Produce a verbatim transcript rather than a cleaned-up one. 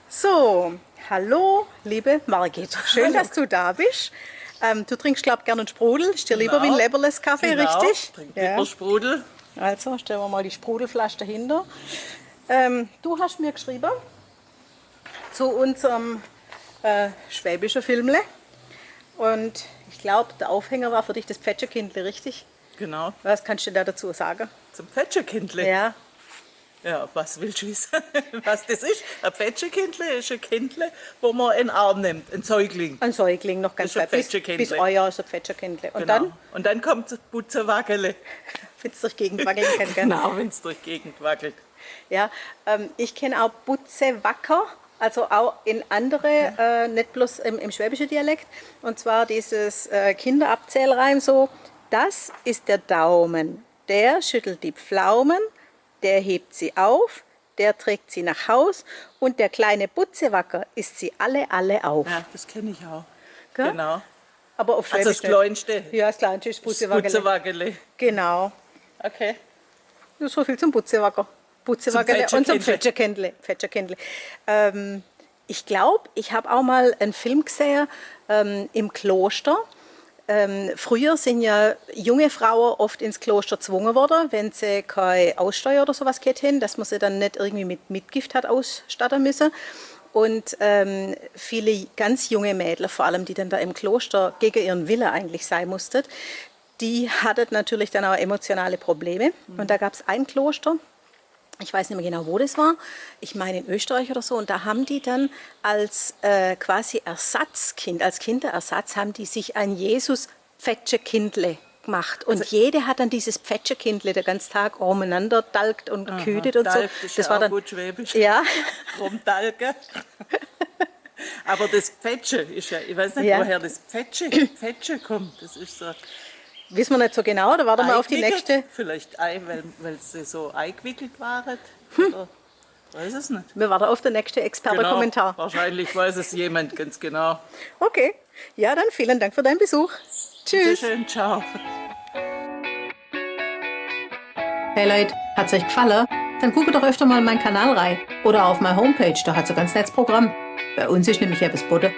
So, hallo, liebe Margit. Schön, dass du da bist. Ähm, du trinkst, glaub, gern einen Sprudel. Ist dir lieber wie ein Leberles-Kaffee, richtig? Genau, trink lieber Sprudel. Also, stellen wir mal die Sprudelflasche dahinter. Ähm, du hast mir geschrieben zu unserem äh, schwäbischen Filmle. Und ich glaube, der Aufhänger war für dich das Pfätschekindle, richtig? Genau. Was kannst du da dazu sagen? Zum Pfätschekindle? Ja. Ja, was willst du wissen? Was das ist? Ein Pfätschekindle ist ein Kindle, wo man in den Arm nimmt, ein Säugling. Ein Säugling, noch ganz klein. Das ist ein Pfätschekindle. Bis, bis ein Jahr ist ein Pfätschekindle. Und dann? Genau. Und dann kommt das Butzewaggele. Wenn es durch die Gegend wackeln kann, gell? Genau, wenn es durch die Gegend wackelt. Ja, ähm, ich kenne auch Butzewacker, also auch in andere, äh, nicht bloß im, im schwäbischen Dialekt. Und zwar dieses äh, Kinderabzählreim so: Das ist der Daumen, der schüttelt die Pflaumen, der hebt sie auf, der trägt sie nach Haus und der kleine Butzewacker isst sie alle, alle auf. Ja, das kenne ich auch. Gell? Genau. Aber auf Schwäbisch nicht. Also das Kleinste. Ja, das Kleinste ist das Butzewaggele. Butzewaggele. Genau. Okay. Ja, so viel zum Butzewacker. Butzewaggele und zum Pfätschekindle. Pfätschekindle. Ähm, ich glaube, ich habe auch mal einen Film gesehen ähm, im Kloster. Ähm, früher sind ja junge Frauen oft ins Kloster gezwungen worden, wenn sie keine Aussteuer oder sowas gehabt haben, dass man sie dann nicht irgendwie mit Mitgift hat ausstatten müssen. Und ähm, viele ganz junge Mädchen, vor allem, die dann da im Kloster gegen ihren Willen eigentlich sein mussten, die hatten natürlich dann auch emotionale Probleme. Mhm. Und da gab es ein Kloster, ich weiß nicht mehr genau, wo das war, ich meine in Österreich oder so, und da haben die dann als äh, quasi Ersatzkind, als Kinderersatz, haben die sich ein Jesus-Pfätschekindle gemacht. Und also jede hat dann dieses Pfätschekindle den ganzen Tag umeinander gedalkt und gehütet und so. Aha, gedalkt ist ja auch gut Schwäbisch. Ja. Rumdalken. Aber das Pfätsche ist ja, ich weiß nicht, ja, woher das Pfätsche, Pfätsche kommt. Das ist so. Wissen wir nicht so genau, da warten wir auf die nächste. Eingewickelt? Vielleicht ein, weil, weil sie so eingewickelt waren. Hm. Oder, weiß es nicht. Wir warten auf den nächsten Expertenkommentar. Genau, wahrscheinlich weiß es jemand ganz genau. Okay, ja, dann vielen Dank für deinen Besuch. Tschüss. Bitteschön, ciao. Hey Leute, hat es euch gefallen? Dann guckt doch öfter mal in meinen Kanal rein. Oder auf meine Homepage, da hat es ein ganz nettes Programm. Bei uns ist nämlich etwas geboten.